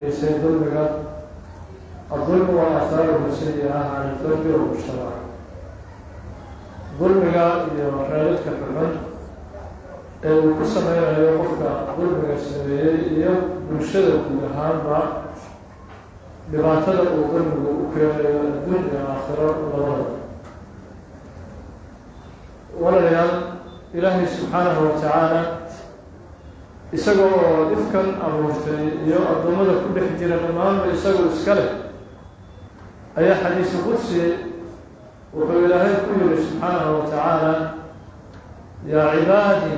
Dulmiga, الظلم وآثاره السيئة على الفرد والمجتمع, dulmiga iyo raadadka xun ee uu ku sameynayo qofka dulmiga sameeyey iyo bulshada guud ahaanba, dhibaatada uu dulmigu u keenayo adduun iyo aakhiro labada. Walaalayaal, Ilaahay subxaanahu watacaala isaga oo dhifkan abuurtay iyo addoommada ku dhex jira dhammaanba isagu iska leh ayaa xadiisu qudsi wuxuu Ilaahay ku yidhi subxaanahu wa tacaala: يا عبادي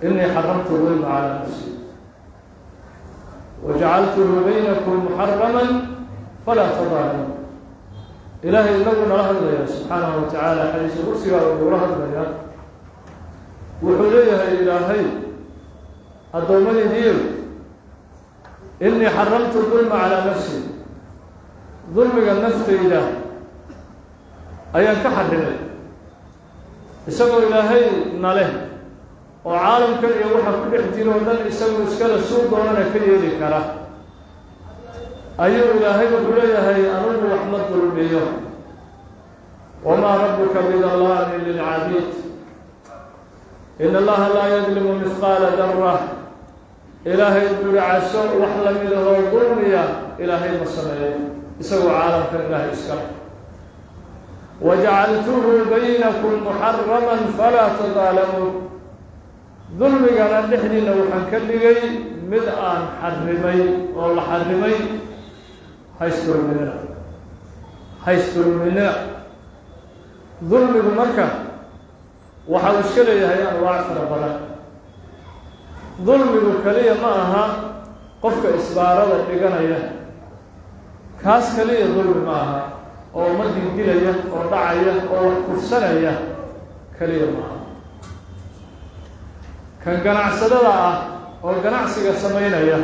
إني حرمت الظلم على نفسي وجعلته بينكم محرما فلا تظالموا. Ilaahay inagu nala hadlaya subxaanahu wa tacaala, xadiisu qudsigaa ugula hadlaya. Wuxuu leeyahay Ilaahay: "Addoommadaydiiyow, إني حرمت الظلم على نفسي", dulmiga naftayda ayaan ka xarimay. Isagoo Ilaahay na leh oo caalamkan iyo waxa ku dhex jira oo dhan isagoo iskale, suu doonana ka yeeli kara, ayuu Ilaahay wuxuu leeyahay: "Anugu wax ma dulmiyo." وما ربك بظلام للعبيد إن الله لا يظلم مثقال ذرة. Ilaahay duricaso wax lamid ahoo dulmiya Ilaahay ma sameeyo, isagoo caalamkan Ilaahay iskale. وجعلته بينكم محرما فلا تظالموا. Dulmigana dhexdiina waxaan ka dhigay mid aan xarimay oo la xarimay, haysdulminina, haysdulminina. Dulmigu marka waxa uu iska leeyahay anwaac fara badan. Dulmigu keliya ma aha qofka isbaarada dhiganaya, kaas kaliya dulmi ma aha, oo ummaddii dilaya oo dhacaya oo wax kufsanaya keliya ma aha. Kan ganacsadada ah oo ganacsiga samaynaya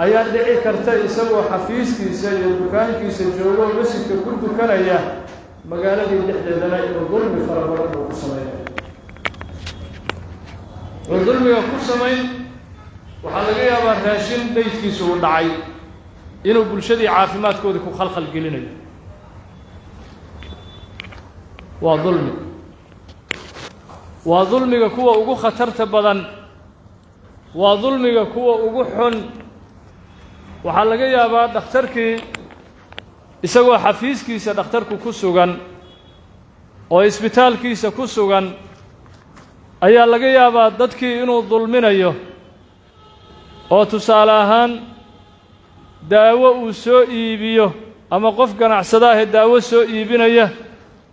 ayaa dhici karta isagoo xafiiskiisa iyo dukaankiisa joogo oo masjidka ku dukanaya, magaaladii dhexdeedana inuu dulmi fara badan uu ku samaynayo. Wuxuu dulmiga ku samayn, waxaa laga yaabaa raashin daydkiisu uu dhacay inuu bulshadii caafimaadkoodii ku khalkhal gelinayo. Waa dulmi, waa dulmiga kuwa ugu khatarta badan, waa dulmiga kuwa ugu xun. Waxaa laga yaabaa dhakhtarkii isagoo xafiiskiisa dhakhtarku ku sugan oo isbitaalkiisa ku sugan ayaa laga yaabaa dadkii inuu dulminayo, oo tusaale ahaan daawo uu soo iibiyo ama qof ganacsada ahee daawo soo iibinaya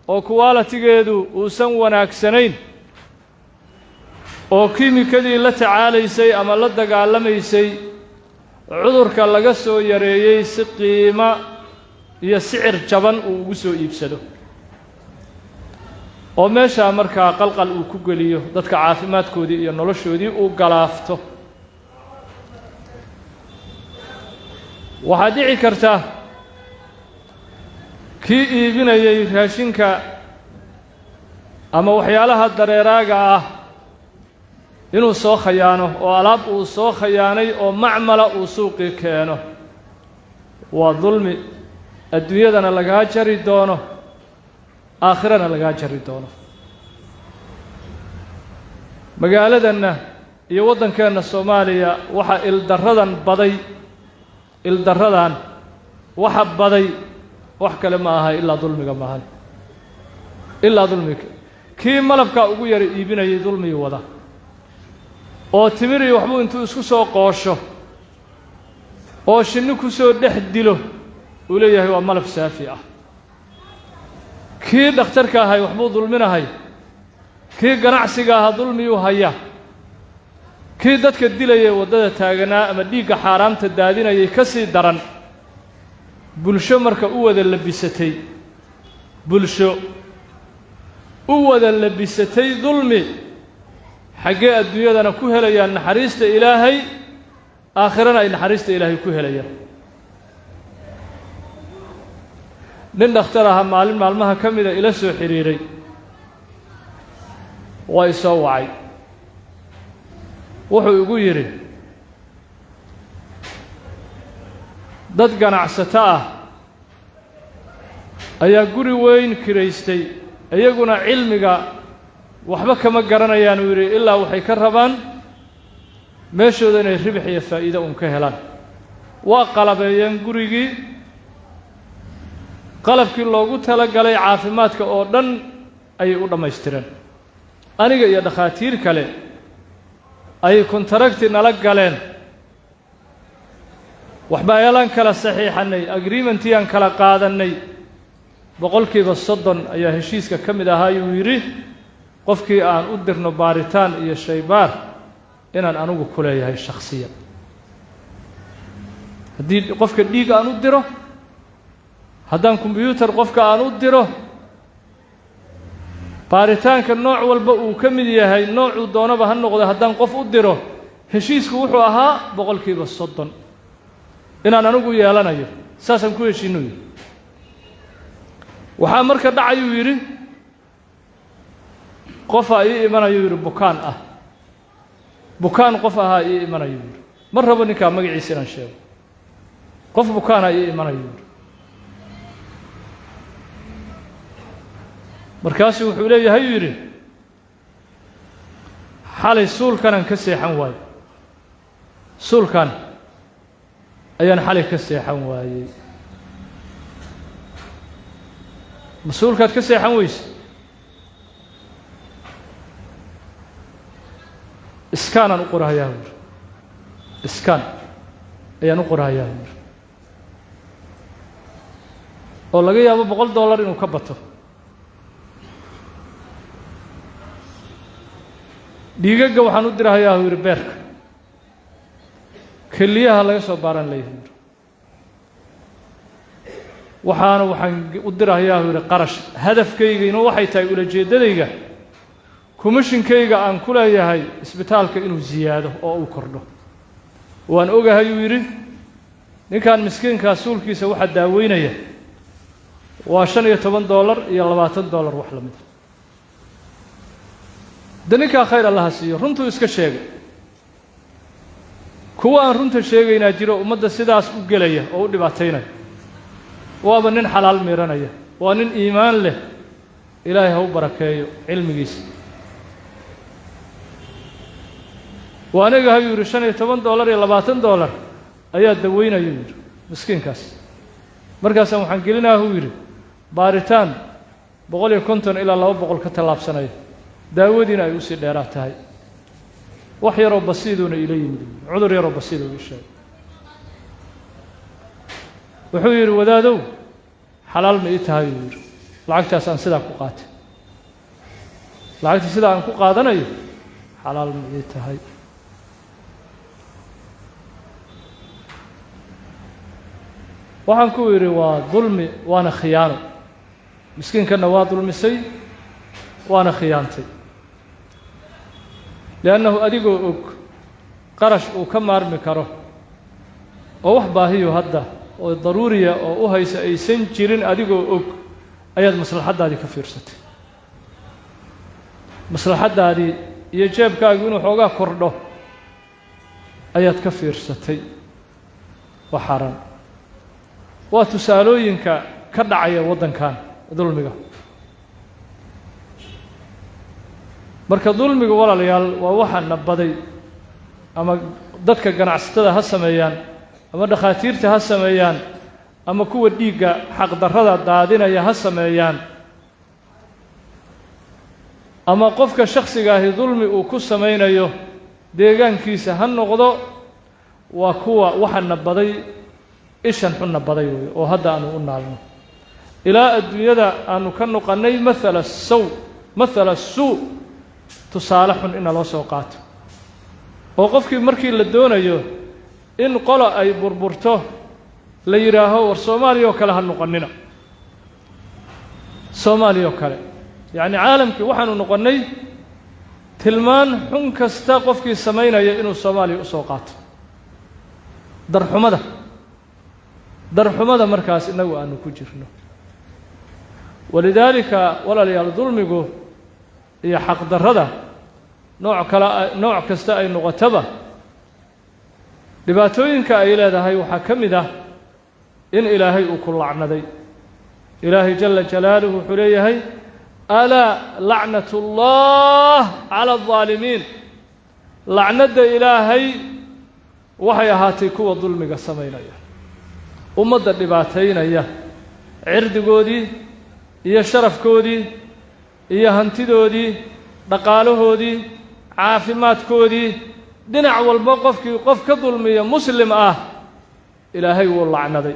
oo quality-geedu uusan wanaagsanayn, oo kiimikadii la tacaalaysay ama la dagaalamaysay cudurka laga soo yareeyey, si qiimo iyo sicir jaban uu ugu soo iibsado, oo meeshaa markaa qalqal uu ku geliyo dadka, caafimaadkoodii iyo noloshoodii uu galaafto. Waxaa dhici karta kii iibinayay raashinka ama waxyaalaha dareeraaga ah inuu soo khayaano, oo alaab uu soo khayaanay oo macmala uu suuqii keeno. Waa dulmi adduunyadana lagaa jari doono, aakhirana lagaa jari doono. Magaaladanna iyo waddankeenna Soomaaliya waxaa ildarradan baday, ildarradan waxa baday wax kale ma aha ilaa dulmiga maahan, ilaa dulmiga. Kii malabkaa ugu yara iibinayay dulmigii wada, oo timiriyo waxbuu intuu isku soo qoosho oo shinni ku soo dhex dilo uu leeyahay waa malab saafi ah. Kii dhakhtarka ahay waxbuu dulminahay, kii ganacsiga ahaa dulmiyuu haya, kii dadka dilayay waddada taaganaa ama dhiigga xaaraamta daadinayay ka sii daran. Bulsho marka u wada labisatay, bulsho u wada labisatay dulmi, xaggee adduunyadana ku helayaan naxariista Ilaahay, aakhirana ay naxariista Ilaahay ku helayaan? Nin dhakhtar aha maalin maalmaha ka mida ila soo xidhiiray, waa i soo wacay. Wuxuu igu yidhi: Dad ganacsato ah ayaa guri weyn kiraystay, iyaguna cilmiga waxba kama garanayaan uu yidhi, ilaa waxay ka rabaan meeshooda inay ribix iyo faa'iido uun ka helaan. Waa qalabeeyeen gurigii, qalabkii loogu talagalay caafimaadka oo dhan ayay u dhammaystireen. Aniga iyo dhakhaatiir kale ayay kontaragti nala galeen, waxbaayalaan kala saxiixannay, agreementiyaan kala qaadannay. 30% ayaa heshiiska ka mid ahaa yuu yidhi, qofkii aan u dirno baaritaan iyo shaybaar inaan anigu ku leeyahay shakhsiyan. Haddii qofka dhiig aan u diro, haddaan kombyuutar qofka aan u diro, baaritaanka nooc walba uu ka mid yahay, noocuu doonaba ha noqdo, haddaan qof u diro, heshiisku wuxuu ahaa 30% inaan anigu yeelanayo. Saasaan ku heshiinuu yidhi. Waxaa marka dhacayuu yidhi, qofaa ii imanayuu yidhi, bukaan ah, bukaan qof ahaa ii imanayuu yidhi. Ma rabo ninkaa magaciisa inaan sheego. Qof bukaanaa ii imanayuu yidhi. Markaasuu wuxuu leeyahay uu yidhi, xalay suulkanaan ka seexan waaye, suulkan ayaan xalay ka seexan waayey. Ma suulkaad ka seexan weyse? Iskaanaan u qorahayaa buuri, iskaan ayaan u qorahayaa buuri, oo laga yaabo $100 inuu ka bato. Dhiigagga waxaan u dirahayaa uu yidhi beerka, keliyaha laga soo baaran leeyahay yidhi. Waxaana waxaan u dirahayaa uu yidhi qarash. Hadafkayga inuu waxay tahay ulajeeddadayga, komishinkayga aan ku leeyahay isbitaalka inuu ziyaado oo uu kordho. Waan ogahay uu yidhi, ninkan miskiinkaa suulkiisa waxaa daaweynaya waa $15 iyo $20 wax la mida. De ninkaa khayr allaha siiyo, runtuu iska sheegay. Kuwa aan runta sheegaynaa jiro, ummadda sidaas u gelaya oo u dhibaataynaya. Waaba nin xalaal miiranaya, waa nin iimaan leh, Ilaahay ha u barakeeyo cilmigiisa. Waa aniga hayuu yidhi, $15 iyo $20 ayaa daweynayuu yidhi miskiinkaas. Markaasaan waxaan gelinaha huu yidhi baaritaan 150 ilaa 200 ka tallaabsanaya, daawadiina ay usii dheeraad tahay. Wax yaroo basiiduuna ila yimid, cudur yaroo basiiduu ii sheegay. Wuxuu yidhi, wadaadow xalaal ma ii tahay uu yidhi lacagtaas aan sidaa ku qaatay, lacagta sidaa aan ku qaadanayo xalaal ma ii tahay? Waxaan ku yidhi waa dulmi, waana khiyaano. Miskiinkanna waa dulmisay, waana khiyaantay, liannahu adigoo og qarash uu ka maarmi karo oo wax baahiyo hadda oo daruuriya oo u haysa aysan jirin, adigoo og ayaad maslaxaddaadii ka fiirsatay. Maslaxaddaadii iyo jeebkaagu inuu xoogaa kordho ayaad ka fiirsatay. Waa xaaraan. Waa tusaalooyinka ka dhacaya waddankan dulmiga. Marka dulmigu walaalayaal waa waxa nabaday, ama dadka ganacsatada ha sameeyaan, ama dhakhaatiirta ha sameeyaan, ama kuwa dhiigga xaqdarrada daadinaya ha sameeyaan, ama qofka shakhsiga ahi dulmi uu ku samaynayo deegaankiisa ha noqdo, waa kuwa waxa nabaday, ishan xun nabaday wey, oo hadda aanu u naalno ilaa adduunyada aanu ka noqonnay mathala saw, mathala suu, tusaale xun ina loo soo qaato. Oo qofkii markii la doonayo in qola ay burburto la yidhaaho war Soomaaliya oo kale ha noqonnina, Soomaaliya oo kale. Yacni caalamkii waxaanu noqonnay tilmaan xun kasta qofkii samaynaya inuu Soomaaliya u soo qaato. Darxumada, darxumada markaas innagu aanu ku jirno. Walidaalika walaalayaal, dulmigu iyo xaqdarrada nooc kale, nooc kasta ay noqotaba, dhibaatooyinka ay leedahay waxaa ka mid ah In Ilaahay uu ku lacnaday. Ilaahay jala jalaaluhu wuxuu leeyahay: "Alaa lacnat ullah cala aldaalimiin." Lacnadda Ilaahay waxay ahaatay kuwa dulmiga samaynaya, ummadda dhibaataynaya, cirdigoodii iyo sharafkoodii iyo hantidoodii, dhaqaalahoodii, caafimaadkoodii, dhinac walba qofkii qof ka dulmiya muslim ah, Ilaahay wuu lacnaday.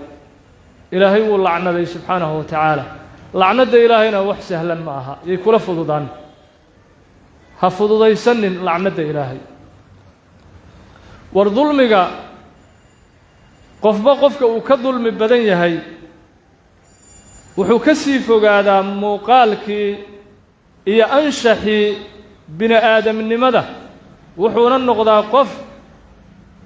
Ilaahay wuu lacnaday subxaanahu wa tacaala. Lacnadda Ilaahayna wax sahlan ma aha. Yay kula fududaan, ha fududaysanin lacnadda Ilaahay. War dulmiga qofba qofka uu ka dulmi badan yahay, wuxuu ka sii fogaadaa muuqaalkii iyo anshaxii bini aadamnimada, wuxuuna noqdaa qof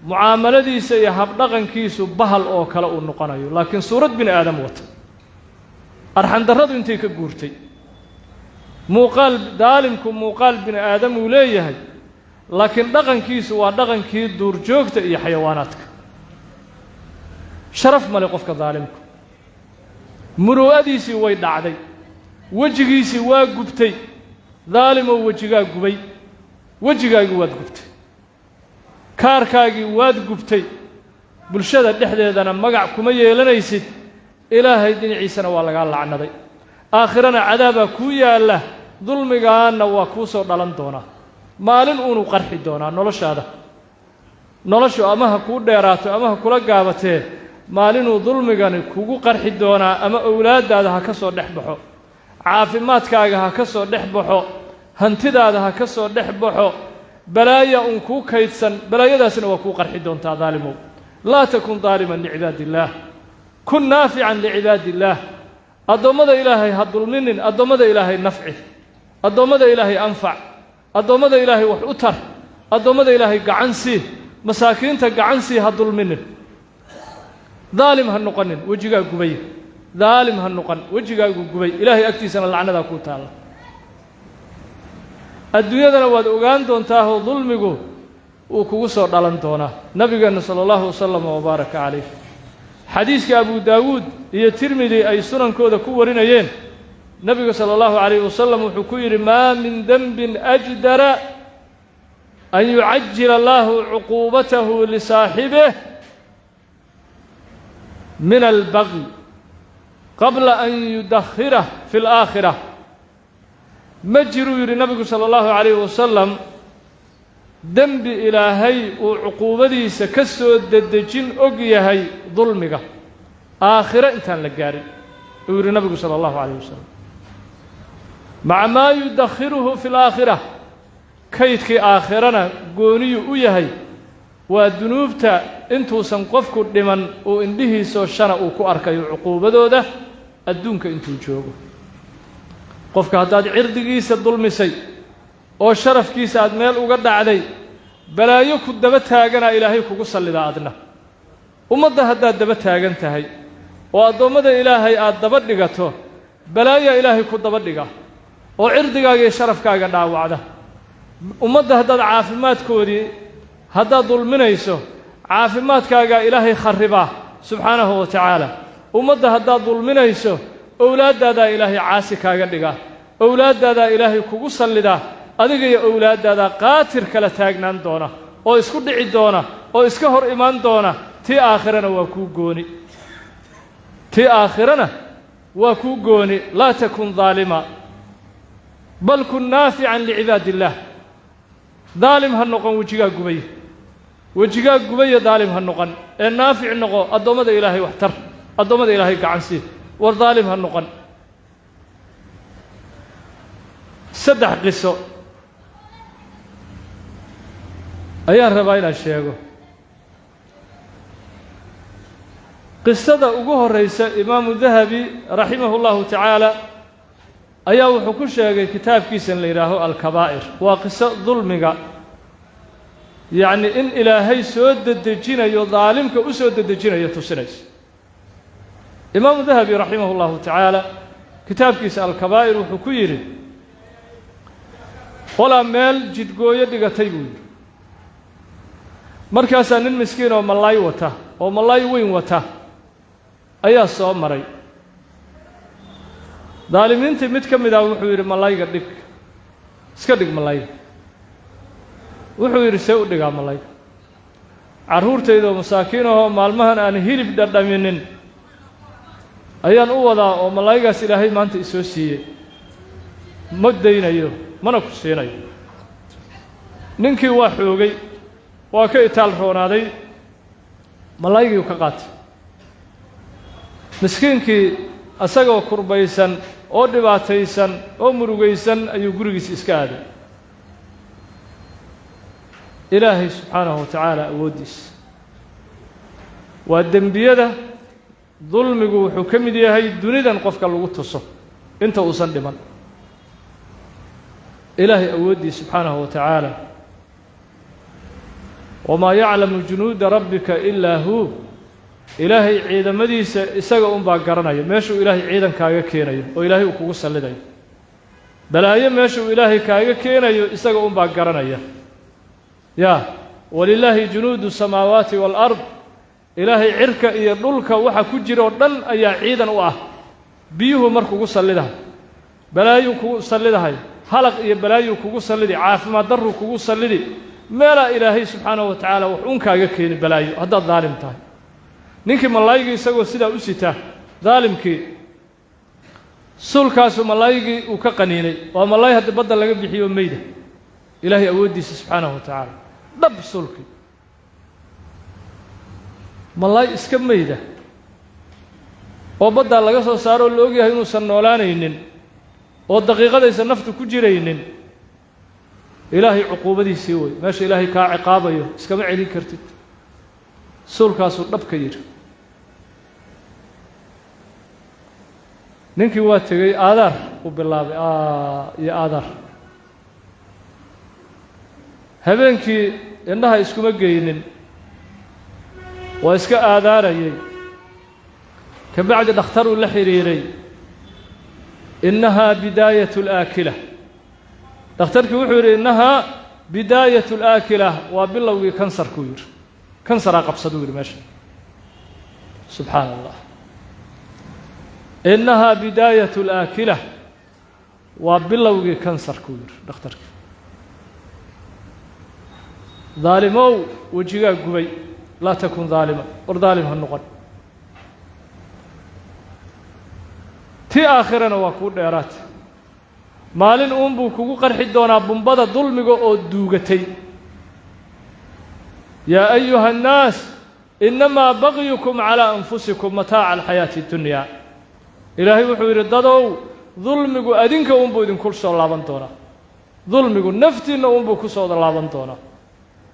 mucaamaladiisa iyo habdhaqankiisu bahal oo kale uu noqonayo, laakiin suurad bini aadam wata. Arxandarradu intay ka guurtay, muuqaal daalimku muuqaal bini aadam uu leeyahay, laakiin dhaqankiisu waa dhaqankii duurjoogta iyo xayawaanaadka. Sharaf male qofka daalimku, muruu'adiisii way dhacday, wejigiisii waa gubtay. Daalimow, wejigaa gubay, wejigaagii waad gubtay, kaarkaagii waad gubtay. Bulshada dhexdeedana magac kuma yeelanaysid, Ilaahay dhinaciisana waa lagaa lacnaday, aakhirana cadaabaa kuu yaalla. Dulmigaanna waa kuu soo dhalan doonaa, maalin uunu qarxi doonaa noloshaada. Noloshu ama ha kuu dheeraato ama ha kula gaabatee, maalinuu dulmigani kugu qarxi doonaa. Ama owlaaddaada ha ka soo dhex baxo, caafimaadkaaga ha ka soo dhex baxo, hantidaada ha ka soo dhex baxo, balaaya uun kuu kaydsan, balaayadaasna waa kuu qarxi doontaa. Daalimow, laa takun daaliman licibaadi illaah, kun naafican licibaadi illaah. Addoommada Ilaahay ha dulminin, addoommada Ilaahay nafci, addoommada Ilaahay anfac, addoommada Ilaahay wax u tar, addoommada Ilaahay gacan sii, masaakiinta gacan sii, ha dulminin. Daalim ha noqonin, wejigaa gubay. Daalim ha noqon, wejigaagu gubay. Ilaahay agtiisana lacnadaa kuu taalla. Adduunyadana waad ogaan doontaahoo dulmigu uu kugu soo dhalan doonaa. Nabigeenna sala allahu wasalam wabaaraka calayh, xadiiska Abu Daawuud iyo Tirmidi ay sunankooda ku warinayeen, nebigu sala allahu calayhi wasalam wuxuu ku yidhi: "Maa min denbin ajdara an yucajila allaahu cuquubatahu lisaaxibih min albagyi qabla an yudakhirah fi alaakhira." Ma jiruu yidhi nabigu sala allahu calayhi wasalam dembi Ilaahay uu cuquubadiisa ka soo dedejin og yahay dulmiga aakhiro intaan la gaarin, uu yidhi nabigu sala allahu calayh wasalam, maca maa yudakhiruhu fi alaakhira. Kaydkii aakhirana gooniyuu u yahay. Waa dunuubta intuusan qofku dhiman uu indhihiisoo shana uu ku arkayo cuquubadooda adduunka intuu joogo. Qofka haddaad cirdigiisa dulmisay oo sharafkiisa aad meel uga dhacday, balaayo ku daba taaganaa Ilaahay kugu sallidaa. Adna ummadda haddaad daba taagan tahay oo addoommada Ilaahay aad daba dhigato, balaayaa Ilaahay ku daba dhiga oo cirdigaaga iyo sharafkaaga dhaawacda. Ummadda haddaad caafimaadkoodii haddaad dulminayso, caafimaadkaagaa Ilaahay kharribaa subxaanahu wa tacaala. Ummadda haddaad dulminayso, owlaaddaadaa Ilaahay caasi kaaga dhiga, owlaaddaadaa Ilaahay kugu sallidaa. Adiga iyo owlaaddaadaa qaatir kala taagnaan doona oo isku dhici doona oo iska hor imaan doona. Tii aakhirana waa kuu gooni, tii aakhirana waa kuu gooni. Laa takun daalima, bal kun naafican licibaadi illaah. Daalim ha noqon, wejigaa gubay, wejigaa gubaya. Daalim ha noqon ee naafic noqo, addoommada Ilaahay wax tar, addoommada Ilaahay gacan sii. War daalim ha noqon. Saddex qiso ayaan rabaa inaan sheego. Qisada ugu horraysa, Imaamu Dahabi raximahu llahu tacaala ayaa wuxuu ku sheegay kitaabkiisan la yidhaaho Alkabaa'ir. Waa qiso dulmiga, yacni in Ilaahay soo dedejinayo, daalimka u soo dedejinayo tusinayso. Imaamu Dahabi raximahu llahu tacaala kitaabkiisa Alkabaa'ir wuxuu ku yidhi: qolaa meel jidgooyo dhigatay, buu yidhi. Markaasaa nin miskiin oo malaay wata, oo malaay weyn wata. Ayaa soo maray. Daalimiintii mid ka mid ah wuxuu yidhi: "Malayga dhig, iska dhig malayga." Wuxuu yidhi: "See u dhigaa malayga? Carruurtaydoo masaakiin ahoo maalmahan aan hilib dhadhaminin ayaan u wadaa, oo malaygaas Ilaahay maanta isoo siiyey. Ma daynayo, mana ku siinayo." Ninkii waa xoogay, waa ka itaal roonaaday, malaygii ka qaatay. Miskiinkii isagoo kurbaysan oo dhibaataysan oo murugaysan ayuu gurigiisa iska aaday. Ilaahay subxaanahu wa tacaala awooddiisa waa dembiyada. Dulmigu wuxuu ka mid yahay dunidan qofka lagu tuso inta uusan dhiman. Ilaahay awooddiisa subxaanahu wa tacaala. وما يعلم جنود ربك إلا هو. Ilaahay ciidamadiisa isaga unbaa garanaya. Meeshuu Ilaahay ciidan kaaga keenayo oo Ilaahay uu kugu sallidayo balaayo, meeshuu Ilaahay kaaga keenayo isaga unbaa garanaya. Ya ولله جنود السماوات والأرض. Ilaahay cirka iyo dhulka waxa ku jira oo dhan ayaa ciidan u ah. Biyuhu mar kugu sallidahay, balaayuu kugu sallidahay, halaq iyo balaayuu kugu sallidi, caafimaad darruu kugu sallidi. Meelaa Ilaahay subxaanahu wa tacaala wax un kaaga keeni balaayo haddaad daalim tahay. Ninkii malaygii isagoo sidaa u sita, daalimkii suulkaasu malaygii uu ka qaniinay. Waa malay haddi badda laga bixiyo meyda. Ilaahay awooddiisa subxaanahu wa tacaala, dhab suulkii, malay iska meyda oo baddaa laga soo saaro, la ogyahay inuusan noolaanaynin oo daqiiqadaysan naftu ku jiraynin. Ilaahay cuquubadiisii wey. Meesha Ilaahay kaa ciqaabayo iskama celin kartid. Suulkaasuu dhab ka yidhi. Ninkii waa tegey, aadaar uu bilaabay iyo aadaar. Habeenkii indhaha iskuma geynin, waa iska aadaarayay. Ka bacdi dhakhtaruu la xidhiiray. "إنها بداية الآكلة." Dhakhtarkii wuxuu yidhi: "إنها بداية الآكلة." Waa bilowgii kansarkuu yidhi. Kansaraa qabsaduu yidhi meesha. Subxaana Allah. "إنها بداية الآكلة." Waa bilowgii kansarkuu yidhi dhakhtarkii. Daalimow, wejigaa gubay. لا تكن ظالما. War daalim ha noqon. Tii aakhirana waa kuu dheeraad. Maalin uunbuu kugu qarxi doonaa bumbada dulmiga oo duugatay. يا أيها الناس إنما بغيكم على أنفسكم متاع الحياة الدنيا. Ilaahay wuxuu yidhi: "Dadow, dulmigu adinka uunbuu idinku soo laaban doonaa. Dulmigu naftiinna uunbuu ku soo laaban doonaa."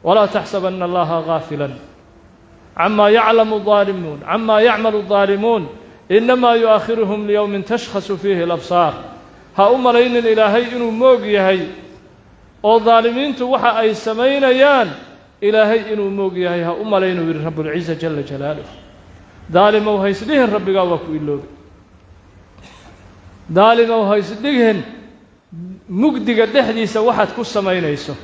ولا تحسبن الله غافلا عما يعلم الظالمون عما يعمل الظالمون إنما يؤخرهم ليوم تشخص فيه الأبصار. Ha u malaynin Ilaahay inuu moog yahay oo daalimiintu waxa ay samaynayaan Ilaahay inuu moog yahay ha u malaynuu yidhi رب العزة جل جلاله. Daalimow, haysdhihin Rabbigaa waa ku iloobay. Daalimow, haysdhihin mugdiga dhexdiisa waxaad ku samaynayso,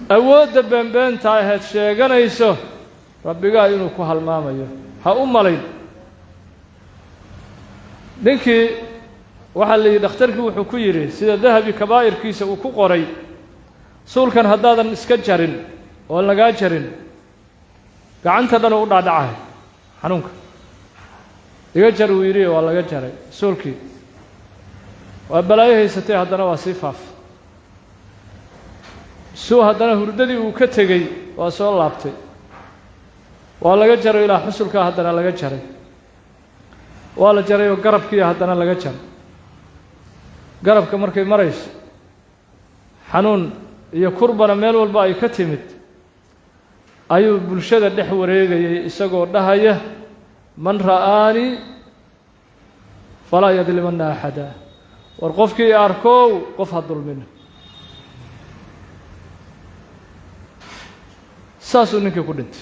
awoodda beenbeenta aheed sheeganayso, Rabbigaa inuu ku halmaamayo ha u malayn. Ninkii waxaa la yidhi, dhakhtarkii wuxuu ku yidhi, sida Dahabi kabaa'irkiisa uu ku qoray: "Suulkan haddaadan iska jarin oon lagaa jarin, gacanta dhan u dhaadhacahay xanuunka." "Iga jar," uu yidhi. Waa laga jaray suulkii. Waa balaayo haysatay. Haddana waa sii faafay suu. Haddana hurdadii uu ka tegey waa soo laabtay. Waa laga jaray ilaa xusulkaa. Haddana laga jaray, waa la jaray oo garabkiiya haddana laga jaray. Garabka markay marayso, xanuun iyo kurbana meel walba ay ka timid, ayuu bulshada dhex wareegayay isagoo dhahaya: "من رآني فلا يظلمن أحدا." War qofkii arkow, qof ha dulmina. Saasuu ninkii ku dhintay.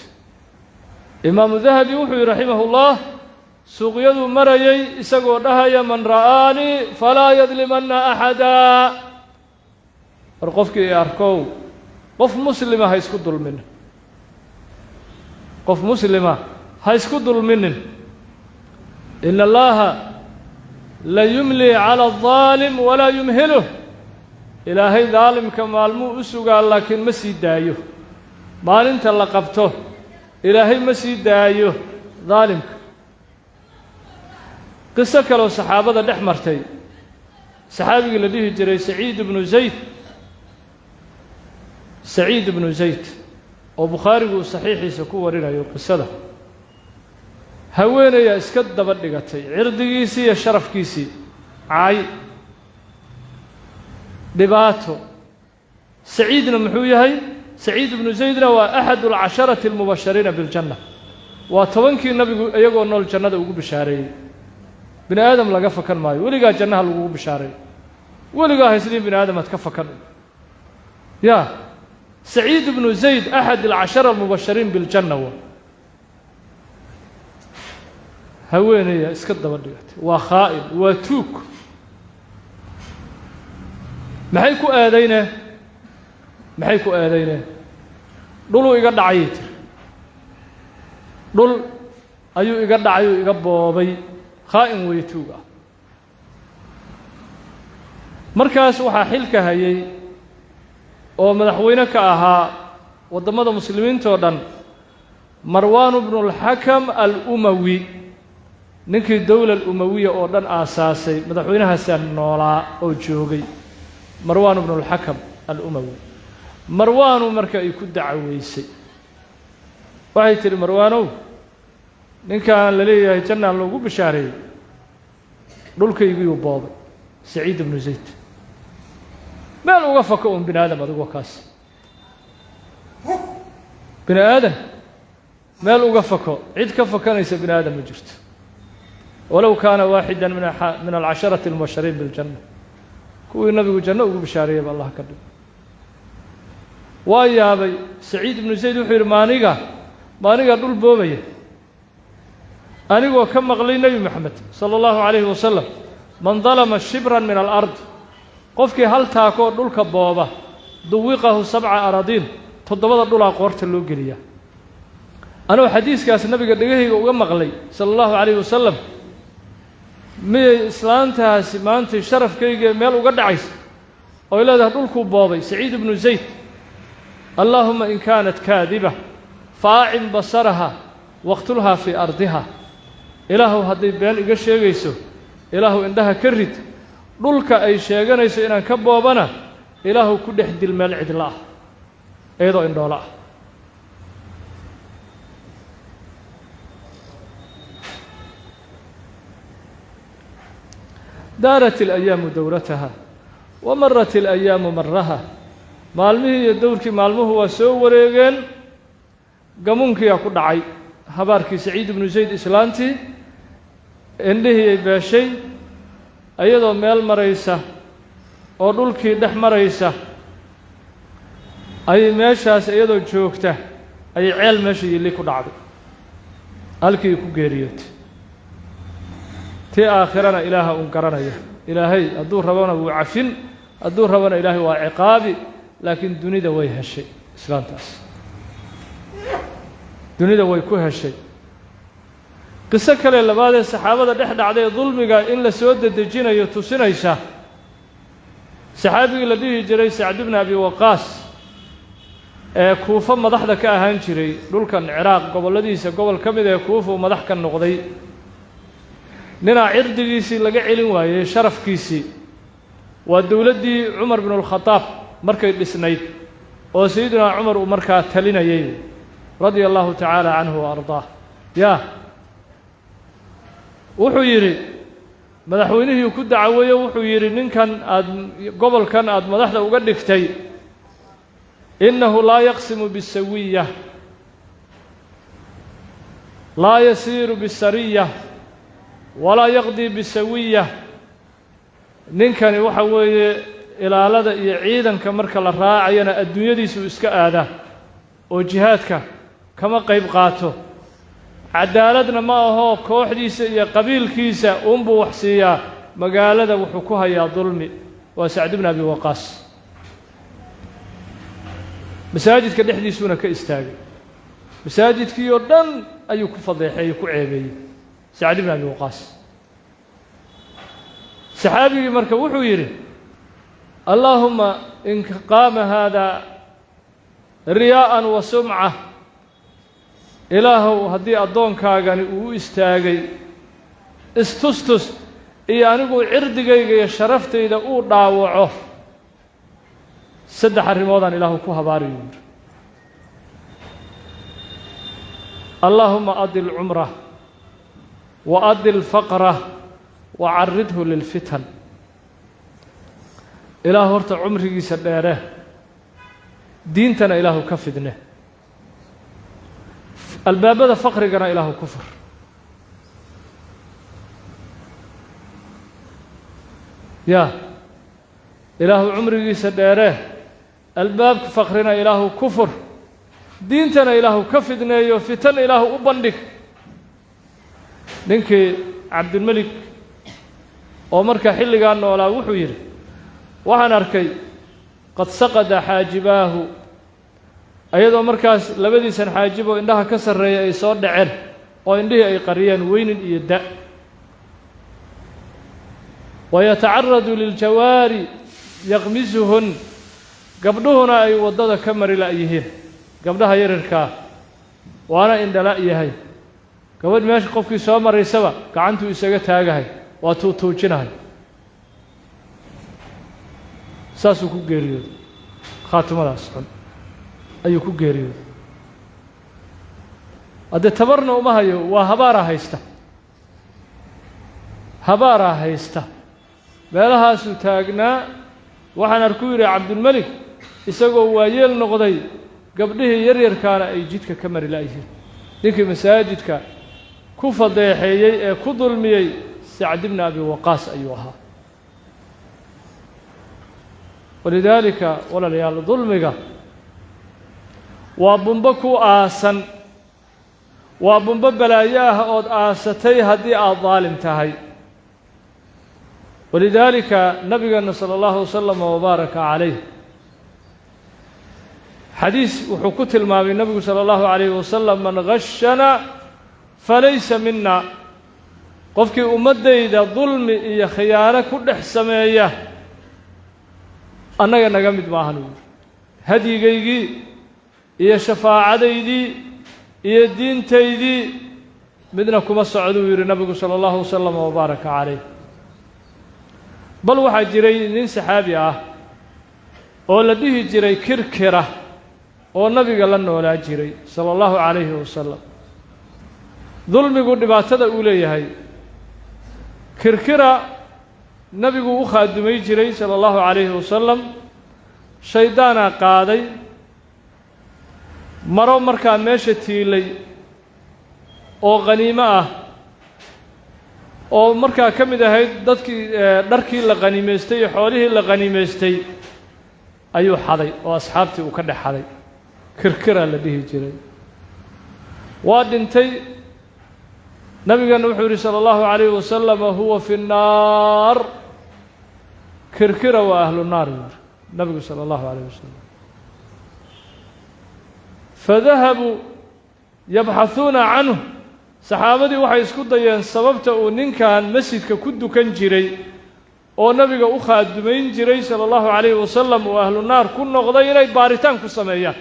Imaamu Dahabi wuxuu yihi raximah ullah: suuqyaduu marayay isagoo dhahaya: "من رآني فلا يظلمن أحدا." War qofkii i arkow, qof muslima ha isku dulminin, qof muslima ha isku dulminin. Ina allaaha la yumli cala aldaalim walaa yumhiluh. Ilaahay daalimka maalmuu u sugaa, laakiin ma sii daayo. Maalinta la qabto Ilaahay ma sii daayo daalimka. Qiso kaloo saxaabada dhex martay, saxaabigii la dhihi jiray Saciid ibnu Zayd, Saciid ibnu Zayd oo Bukhaarigu uu saxiixiisa ku warinayo qisada, haweenayaa iska daba dhigatay cirdigiisii iyo sharafkiisii, caay, dhibaato. Saciidna muxuu yahay? Saciid ibnu Zaydna waa axad alcasharati almubashariina biljanna, waa 10kii nabigu iyagoo nool jannada ugu bishaareeyey. Bini aadam laga fakan maayo, weligaa jannaha lagugu bishaareeyo, weligaa haysliin bini aadam aad ka fakan. Ya Saciid ibnu Zayd axad alcashara almubashariin biljanna wa haweenayaa iska daba dhigatay, waa khaa'in, waa tuug. Maxay ku eedaynee? Maxay ku eedayneen? Dhuluu iga dhacayay tiri, dhul ayuu iga dhacay uu iga boobay, khaa'in weeye, tuug ah. Markaas waxaa xilka hayay oo madaxweyne ka ahaa waddamada muslimiintoo dhan Marwaan bnulxakam alumawi, ninkii dowla alumawiya oo dhan aasaasay. Madaxweynahaasaa noolaa oo joogay, Marwaan bnulxakam alumawi. Marwaanu marka ay ku dacaweysay, waxay tidhi: Marwaanow, ninkan la leeyahay jannaa loogu bishaareeyey dhulkaygiyuu boobay, Saciid ibnu Zayd. Meel uga fako uun bini aadam, adigoo kaas bini aadan meel uga fako, cid ka fakanaysa bini aadam ma jirto, walow kaana waaxida min alcasharati almubashariin biljanna, kuwii nabigu janno ugu bishaareeyay ba Allah ka dhig. Waa yaabay Saciid ibnu Zayd, wuxuu yidhi: Maaniga dhul boobaya, anigoo ka maqlay Nebi Moxamed sala allahu calayhi wasalam: man dalama shibran min alard, qofkii hal taakoo dhulka booba, duwiqahu sabca aradiin, 7da dhulaa qoorta loo geliyaa. Anuu xadiiskaas nabiga dhegahayga uga maqlay sala allahu calayhi wasalam, miyay islaantaasi maantay sharafkayga meel uga dhacaysa oy leedahay dhulkuu boobay Saciid ibnu Zayd? Allaahuma in kaanat kaadiba faacin basaraha waqtulhaa fii ardiha. Ilaahuw, hadday been iga sheegayso, Ilaahuw indhaha ka rid, dhulka ay sheeganayso inaan ka boobana Ilaahuw ku dhex dil meel cidla ah iyadoo indhoolo ah. Daarat ilayaamu dowrataha wa marat ilayaamu maraha. Maalmihii iyo dowrkii maalmuhu waa soo wareegeen, gamuunkiyaa ku dhacay habaarkii Saciid ibnu Zayd. Islaantii indhihii ay beeshay iyadoo meel maraysa oo dhulkii dhex maraysa, ayay meeshaas iyadoo joogta ayay ceel meesha yilli ku dhacday, halkii ku geeriyootay. Tii aakhirana Ilaaha uun garanaya. Ilaahay hadduu rabona wuu cafin, hadduu rabona Ilaahay waa ciqaabi, laakiin dunida way heshay islaantaas, dunida way ku heshay. Qiso kale labaadee saxaabada dhex dhacday ee dulmiga in la soo dedejinayo tusinaysa, saxaabigii la dhihi jiray Sacd bni Abi Waqaas ee Kuufo madaxda ka ahaan jiray, dhulkan Ciraaq gobolladiisa gobol ka mid ee Kuufa uu madax ka noqday, ninaa cirdigiisii laga celin waayey, sharafkiisii. Waa dowladdii Cumar binu alkhadaab markay dhisnayd oo Sayidinaa Cumar uu markaa talinayay, radia allahu tacaala canhu wa ardaah. Yaa wuxuu yidhi, madaxweynihii ku dacaweeyo, wuxuu yidhi: ninkan aad gobolkan aada madaxda uga dhigtay, innahu laa yaqsimu bisawiya, laa yasiiru bisariya, walaa yaqdii bisawiya. Ninkani waxa weeye ilaalada iyo ciidanka marka la raacayana adduunyadiisuu iska aadaa oo jihaadka kama qayb qaato, cadaaladna ma ahoo kooxdiisa iyo qabiilkiisa uunbuu wax siiyaa, magaalada wuxuu ku hayaa dulmi. Waa Sacd bn Abi Waqaas. Masaajidka dhexdiisuuna ka istaagay, masaajidkii oo dhan ayuu ku fadeexeeyey, ku ceebeeyey. Sacd ibn Abi Waqaas. Saxaabigii marka wuxuu yidhi: "Allaahuma in qaama haada riyaa'an wa sumca, Ilaahow, haddii addoonkaagani uu u istaagay istustus iyo anigu cirdigayga iyo sharaftayda uu dhaawaco, saddex arrimoodaan Ilaahu ku habaarayu yidhi: Allaahuma adil cumrah wa adil faqrah wa caridhu lilfitan. Ilaah, horta cumrigiisa dheere, diintana Ilaahu ka fidne, albaabada faqrigana Ilaahu ku fur." Ya Ilaahu, cumrigiisa dheere, albaabka faqrina Ilaahu ku fur, diintana Ilaahu ka fidneeyo, fitan Ilaahu u bandhig. Ninkii Cabdilmelik oo marka xilligaa noolaa wuxuu yidhi: "Waxaan arkay qad saqada xaajibaahu, ayadoo markaas labadiisan xaajib oo indhaha ka sarreeya ay soo dhaceen oo indhihii ay qariyeen weynin iyo da', wayatacaradu liljawaari yaqmisuhun, gabdhuhuna ay waddada ka mari la'yihiin, gabdhaha yaryarkaa, waana indhala' yahay. Gabadh meesha qofkii soo maraysaba gacantuu isaga taagahay, waa tuutuujinahay." Saasuu ku geeriyooday, khaatimadaas xun ayuu ku geeriyooday. Haddee tabarna uma hayo, waa habaaraa haysta, habaaraa haysta. Meelahaasuu taagnaa. Waxaan arku yidhi Cabdulmelik isagoo waayeel noqday, gabdhihii yaryarkaana ay jidka ka mari la'yihiin. Ninkii masaajidka ku fadeexeeyey ee ku dulmiyey Sacd ibna Abi Waqaas ayuu ahaa. Walidaalika, walaalayaal, dulmiga waa bumbo ku aasan, waa bumbo balaayo ah ood aasatay haddii aada daalim tahay. Walidaalika nabigeena sala allahu wasalama wabaaraka calayh xadiis wuxuu ku tilmaamay nabigu sala allahu calayhi wasalam: "Man gashana falaysa mina." Qofkii ummaddayda dulmi iyo khiyaano ku dhex sameeya, annaga naga mid maahan, uu yidhi. Hadyigaygii iyo shafaacadaydii iyo diintaydii midna kuma socduu yidhi nabigu sala allahu wasalama wabaaraka calayh. Bal waxaa jiray nin saxaabi ah oo la dhihi jiray Kirkira oo nabiga la noolaa jiray sala allahu calayhi wasalam. Dulmigu dhibaatada uu leeyahay, Kirkira nabigu u khaadumay jiray sala allahu calayhi wasalam. Shaydaanaa qaaday maro markaa meesha tiilay oo qaniimo ah, oo markaa ka mid ahayd dadkii dharkii la qaniimaystay iyo xoolihii la qaniimaystay ayuu xaday oo asxaabtii uu ka dhex xaday. Kirkiraa la dhihi jiray. Waa dhintay. Nabigeena wuxuu yidhi sala allahu calayhi wasalam: "Huwa fi nnaar." Kirkira waa ahlu naar, yidhi nabigu sala allahu calayh wasalam. Fadahabuu yabxahuuna canhu. Saxaabadii waxay isku dayeen sababta uu ninkan masjidka ku dukan jiray oo nabiga u khaadumayn jiray sala allahu calayhi wasalam uu ahlu naar ku noqday inay baaritaan ku sameeyaan.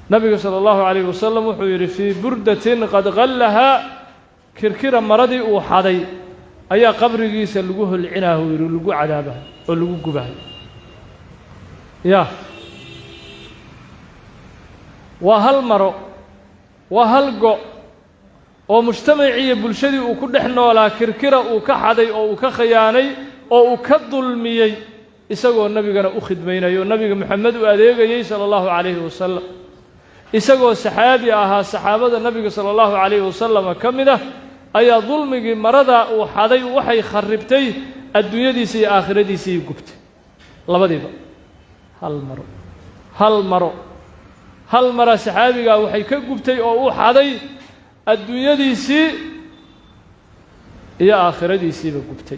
Nabiga sala allahu calayhi wasalam wuxuu yidhi: "Fii burdatin qad qallahaa." Kirkira maradii uu xaday ayaa qabrigiisa lagu holcinaa, uu yidhi, lagu cadaabahay oo lagu gubahay. Ya waa hal maro, waa hal go' oo mujtamacii iyo bulshadii uu ku dhex noolaa Kirkira uu ka xaday oo uu ka khiyaanay oo uu ka dulmiyey, isagoo nabigana u khidmaynayo oo nabiga Moxamed u adeegayey sala allahu calayhi wasalam, isagoo saxaabi ahaa, saxaabada nabiga sala allahu calayhi wasalama ka mid ah, ayaa dulmigii maradaa uu xaday waxay kharribtay adduunyadiisa iyo aakhiradiisii gubtay labadiiba. Hal maro, hal maro, hal mara saxaabigaa waxay ka gubtay oo uu xaday adduunyadiisii iyo aakhiradiisiiba gubtay.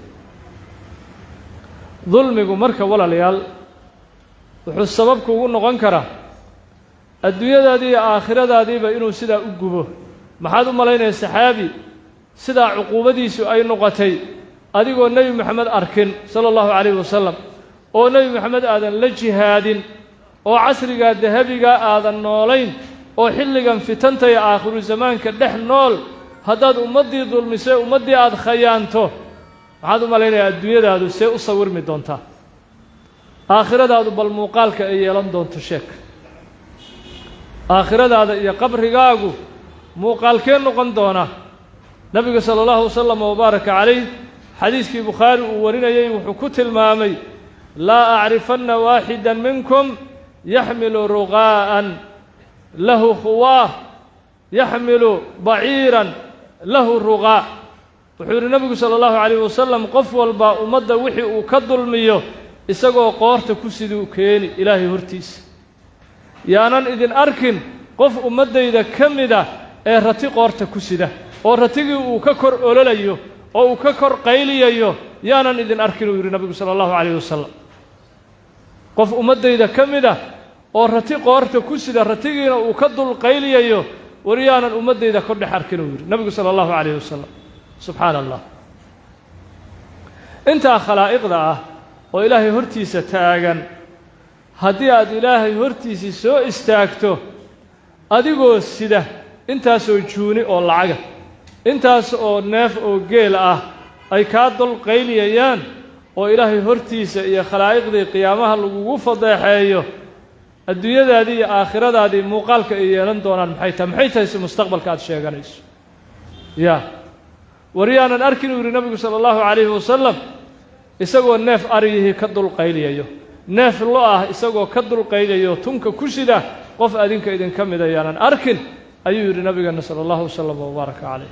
Dulmigu marka, walaalayaal, wuxuu sabab kuugu noqon karaa adduunyadaadii iyo aakhiradaadiiba inuu sidaa u gubo. Maxaad u malaynaya saxaabi sidaa cuquubadiisu ay noqotay, adigoo Nebi Moxamed arkin sala allahu calayhi wasalam, oo Nebi Moxamed aadan la jihaadin, oo casrigaa dahabigaa aadan noolayn, oo xilligan fitanta iyo aakhiru zamaanka dhex nool, haddaad ummaddii dulmisay, ummaddii aada khayaanto, maxaad u malaynayaa adduunyadaadu see u sawirmi doontaa? Aakhiradaadu bal muuqaalka ay yeelan doonto sheeg. Aakhiradaada iyo qabrigaagu muuqaalkee noqon doona? Nabiga sala allahu wasalam wabaaraka calayh xadiiskii Bukhaari uu warinayey wuxuu ku tilmaamay: laa acrifanna waaxida minkum yaxmilu ruqaa'an lahu khuwaar, yaxmilu baciiran lahu ruqaa. Wuxuu yidhi nabigu sala allahu calayh wasalam, qof walba ummadda wixii uu ka dulmiyo isagoo qoorta ku siduu keeni Ilaahay hortiisa. Yaanan idin arkin qof ummaddayda ka mid ah ee rati qoorta ku sida, oo ratigii uu ka kor ololayo oo uu ka kor qayliyayo, yaanan idin arkin, uu yidhi nabigu sala allahu calayh wasalam. Qof ummaddayda ka mid ah oo rati qoorta ku sida, ratigiina uu ka dul qayliyayo, war yaanan ummaddayda ka dhex arkin, uu yidhi nabigu sala allahu calayh wasalam. Subxaana allah, intaa khalaa'iqda ah oo Ilaahay hortiisa taagan, haddii aad Ilaahay hortiisii soo istaagto adigoo sida intaasoo juuni oo lacaga, intaas oo neef oo geel ah ay kaa dul qayliyayaan, oo Ilaahay hortiisa iyo khalaa'iqdii qiyaamaha lagugu fadeexeeyo, adduunyadaadii iyo aakhiradaadii muuqaalka ay yeelan doonaan maxay tahay? Maxay tahay si mustaqbalka aad sheeganayso? Yaa war yaanan arkin, uu yidhi nabigu sala allahu calayhi wasalam, isagoo neef ariyihii ka dul qayliyayo, neef lo ah isagoo ka dul qayliyayo tunka ku sida, qof adinka idinka mida yaanan arkin, ayuu yidhi nabigeena sala allahu wasalam wabaaraka calayh.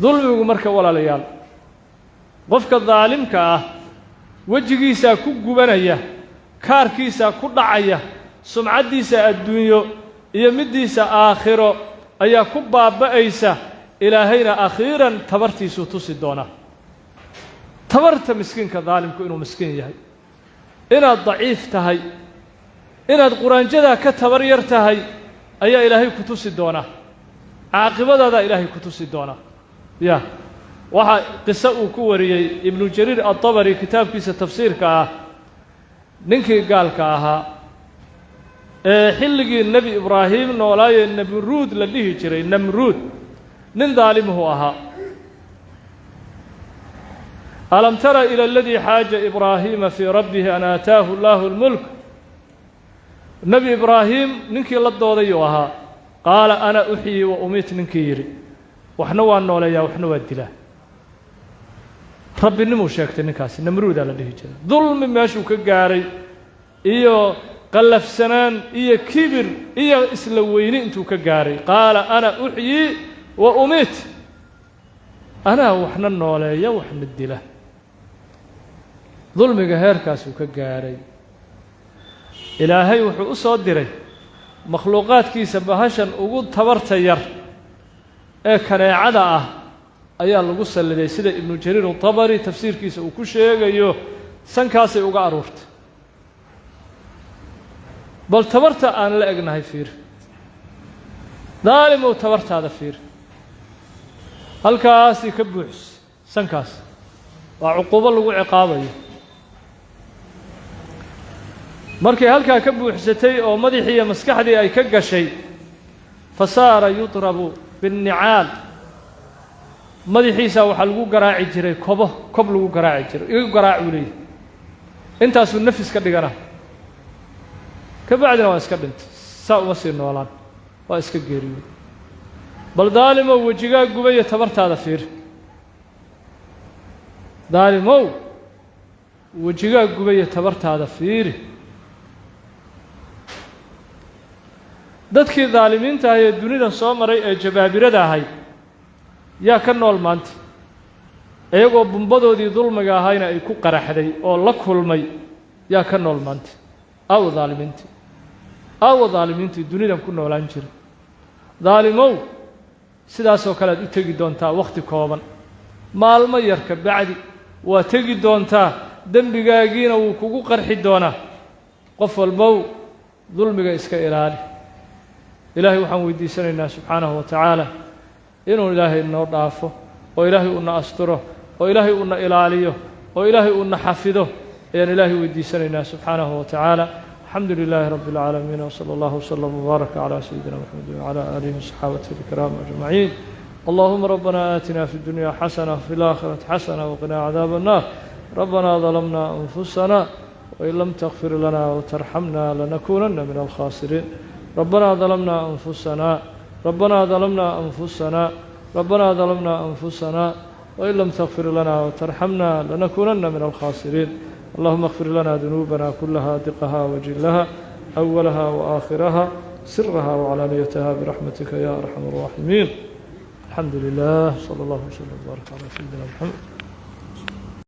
Dulmigu marka, walaalayaal, qofka daalimka ah wejigiisaa ku gubanaya, kaarkiisaa ku dhacaya, sumcaddiisa adduunyo iyo middiisa aakhiro ayaa ku baaba'aysa. Ilaahayna akhiiran tabartiisuu tusi doonaa, tabarta miskiinka daalimku inuu miskiin yahay, inaad daciif tahay, inaad quraanjadaa ka tabar yar tahay ayaa Ilaahay ku tusi doonaa, caaqibadaadaa Ilaahay ku tusi doonaa. Ya waxaa qiso uu ku wariyey Ibnu Jariir Adabari kitaabkiisa tafsiirka ah, ninkii gaalka ahaa ee xilligii Nebi Ibraahim noolaayee Namruud la dhihi jiray. Namruud nin daalimuhu ahaa. Alam tara ila aladii xaaja Ibraahiima fii rabbihi an aataahu allaahu lmulk. Nebi Ibraahim ninkii la doodayuu ahaa. Qaala ana uxyii wa umiit, ninkii yidhi waxna waa nooleeyaa, waxna waa dilaa, rabbinimuu sheegtay. Ninkaasi Namruudaa la dhihi jiray. Dulmi meeshuu ka gaaray iyo qallafsanaan iyo kibir iyo isla weyni intuu ka gaaray, qaala ana uxyii wa umiit, anaa waxna nooleeya waxna dila. Dulmiga heerkaasuu ka gaaray. Ilaahay wuxuu u soo diray makhluuqaadkiisa bahashan ugu tabarta yar ee kaneecada ah ayaa lagu salliday, sida Ibnu Jariir utabari tafsiirkiisa uu ku sheegayo. Sankaasay uga aruurtay. Bal tabarta aan la egnahay fiir, daalimow, tabartaada fiir. Halkaasii ka buuxs sankaas, waa cuquubo lagu ciqaabayo. Markay halkaa ka buuxsatay oo madaxii iyo maskaxdii ay ka gashay, fa saara yudrabu binnicaal, madaxiisaa waxaa lagu garaaci jiray kobo, kob lagu garaaci jiray. Igu garaac, uu leeyahy. Intaasuu nafis ka dhigana, ka bacdina waa iska dhintay, saa uma sii noolaan, waa iska geeriyooday. Bal daalimow, wejigaa gubaya, tabartaada fiir. Daalimow, wejigaa gubaya, tabartaada fiiri. Dadkii daalimiinta ahay ee dunidan soo maray ee jabaabirada ahay yaa ka nool maanta, iyagoo bumbadoodii dulmiga ahayna ay ku qaraxday oo la kulmay? Yaa ka nool maanta? Aawa daalimiintii? Aawa daalimiintii dunidan ku noolaan jiray? Daalimow, sidaasoo kale aad u tegi doontaa wakhti kooban, maalmo yar ka bacdi waa tegi doontaa, dembigaagiina wuu kugu qarxi doonaa. Qof walbow, dulmiga iska ilaali. Ilaahay waxaan weydiisanaynaa subxaanahu wa tacaala inuu Ilaahay noo dhaafo, oo Ilaahay uuna asturo, oo Ilaahay uuna ilaaliyo, oo Ilaahay uuna xafido ayaan Ilaahay weydiisanaynaa subxaanahu wa tacaala. Alxamdu lilaahi rabbi اlcaalamiin, wsala allahu wslm wbaaraka calى sayidina Mxamedi wcalى aalihi wasaxaabatihi alkiraam ajmaciin. Allahuma rabbana aatina fi اdunya xasana wfi اlaakhirati xasana wqina cadaab الnar. Rabbana ظalamna anfusana wain lam تغfir lana wtarxamna lanakunana min alkhasiriin. Rabbana ظalamna anfusana, rabbana ظalamna anfusana, rabbana ظalamna anfusana wain lam تغfir lana wtarxamna lanakunana min alkhasiriin. Allahuma اغfir lana dunuubana kulaha, diqaha wajilaha, awalaha waakhiraha, siraha wcalaaniyataha, biraxmatika ya arxam الraaximiin. Alxamdu lilah, slى اllah wslm wbaarak calى sayidina Mxamed.